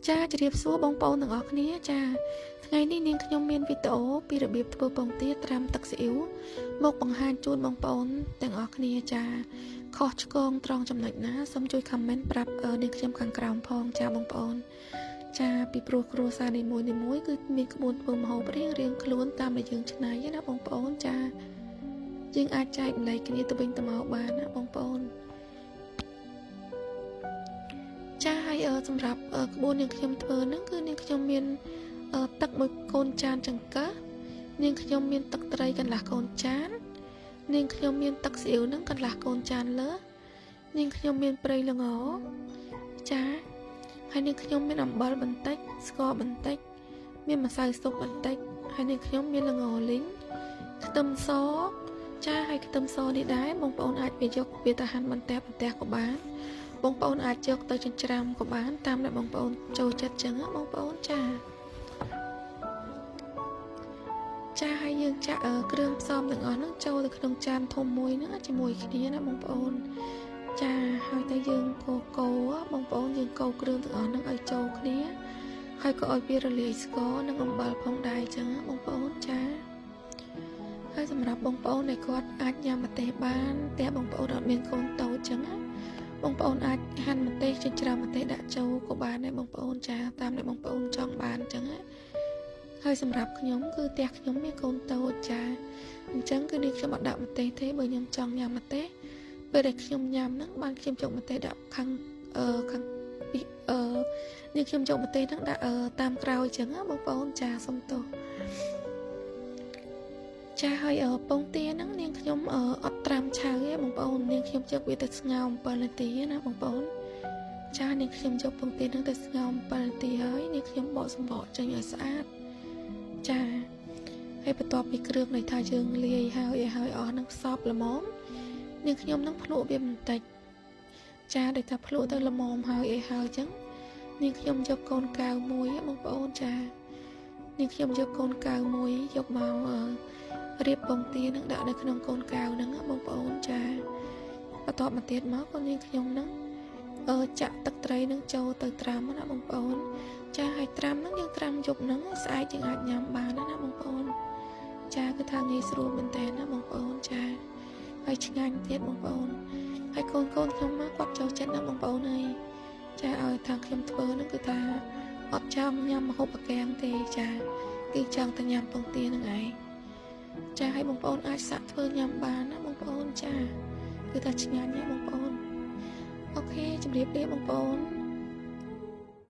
ចាជម្រាបសួរបងប្អូនទាំងអស់គ្នាចាថ្ងៃនេះនាងខ្ញុំមានវីដេអូពីរបៀបធ្វើពងទាត្រាំទឹកស៊ីអ៊ីវមកបង្ហាញជូនបងប្អូនទាំងអស់គ្នាចាខុសឆ្គងត្រង់ចំណុចណាសូមជួយ comment ប្រាប់នាងខ្ញុំខាងក្រោមផងចាបងប្អូនចាពីព្រោះគ្រួសារនីមួយៗគឺមានក្បួនធ្វើម្ហូបរៀងៗខ្លួនតាមដែលយើងច្នៃណាបងប្អូនចាយើងអាចចែកម្លែកគ្នាទៅវិញទៅមកបានណាបងប្អូនចាហើយសម្រាប់ក្បួននាងខ្ញុំធ្វើហ្នឹងគឺនាងខ្ញុំមានទឹកមួយកូនចានចង្កឹះនាងខ្ញុំមានទឹកត្រីកន្លះកូនចាននាងខ្ញុំមានទឹកស៊ីអ៊ីវហ្នឹងកន្លះកូនចានលើនាងខ្ញុំមានប្រេងល្ងចាហើយនាងខ្ញុំមានអំបិលបន្តិចស្ករបន្តិចមានម្សៅស៊ុបបន្តិចហើយនាងខ្ញុំមានល្ងលីងខ្ទឹមសចាហើយខ្ទឹមសនេះដែរបងប្អូនអាចវាយកវាទៅហាន់បន្ទះក៏បានបងប្អូនអាចយកទៅចិញ្ច្រាំក៏បានតាមដែលបងប្អូនចូលចិត្តចឹងណាបងប្អូនចាចាហើយយើងចាក់គ្រឿងផ្សំទាំងអស់ហ្នឹងចូលទៅក្នុងចានធំមួយហ្នឹងជាមួយគ្នាណាបងប្អូនចាហើយតែយើងកូរបងប្អូនយើងកូរគ្រឿងទាំងអស់ហ្នឹងឲ្យចូលគ្នាហើយក៏ឲ្យវារលាយស្ករនិងអំបិលផងដែរចឹងណាបងប្អូនចាហើយសម្រាប់បងប្អូនដែលគាត់អាចញ៉ាំម្ទេសបានតែបងប្អូនអត់មានកូនតូចចឹងណាបងប្អូនអាចហាន់ម្ទេសចិញ្ច្រាំម្ទេសដាក់ចូលក៏បានដែរបងប្អូនចាតាមដែលបងប្អូនចង់បានចឹងណាហើយសម្រាប់ខ្ញុំគឺផ្ទះខ្ញុំមានកូនតូចចាអញ្ចឹងគឺនេះខ្ញុំអត់ដាក់ម្ទេសទេបើខ្ញុំចង់ញ៉ាំម្ទេសពេលដែលខ្ញុំញ៉ាំហ្នឹងបានខ្ញុំយកម្ទេសដាក់ខាងខាងពីនេះខ្ញុំយកម្ទេសហ្នឹងដាក់តាមក្រោយចឹងណាបងប្អូនចាសុំទោសចាហើយពងទាហ្នឹងនាងខ្ញុំអត់ត្រាំឆៅទេបងប្អូននាងខ្ញុំយកវាទៅស្ងោរ7នាទីណាបងប្អូនចានាងខ្ញុំយកពងទាហ្នឹងទៅស្ងោរ7នាទីហើយនាងខ្ញុំបកសម្បកចេញឲ្យស្អាតចាហើយបន្ទាប់ពីគ្រឿងដែលថាយើងលាយហើយឲ្យអស់ហ្នឹងសពល្មមនាងខ្ញុំនឹងភ្លក់វាបន្តិចចាដូចថាភ្លក់ទៅល្មមហើយអីហើយចឹងនាងខ្ញុំយកកូនកែវមួយបងប្អូនចានាងខ្ញុំយកកូនកែវមួយយកមករៀបពងទានឹងដាក់នៅក្នុងកូនកែវហ្នឹងបងប្អូនចាបន្ទាប់មកទៀតមកក៏នាងខ្ញុំហ្នឹងចាក់ទឹកត្រីនឹងចូលទៅត្រាំណាបងប្អូនចាហើយត្រាំហ្នឹងយើងត្រាំយប់ហ្នឹងស្អែកយើងអាចញ៉ាំបានណាបងប្អូនចាគឺថាងាយស្រួលមែនតើណាបងប្អូនចាហើយឆ្ងាញ់ទៀតបងប្អូនហើយកូនខ្ញុំមកគាត់ចូលចិត្តណាបងប្អូនហើយចាឲ្យថាខ្ញុំធ្វើហ្នឹងគឺថាអត់ចង់ញ៉ាំម្ហូបអាកាំងទេចាគឺចង់តែញ៉ាំពងទាហ្នឹងឯងចាឲ្យបងប្អូនអាចសាកធ្វើញ៉ាំបានណាបងប្អូនចាគឺថាឆ្ងាញ់ណាបងប្អូនអូខេជម្រាបលាបងប្អូន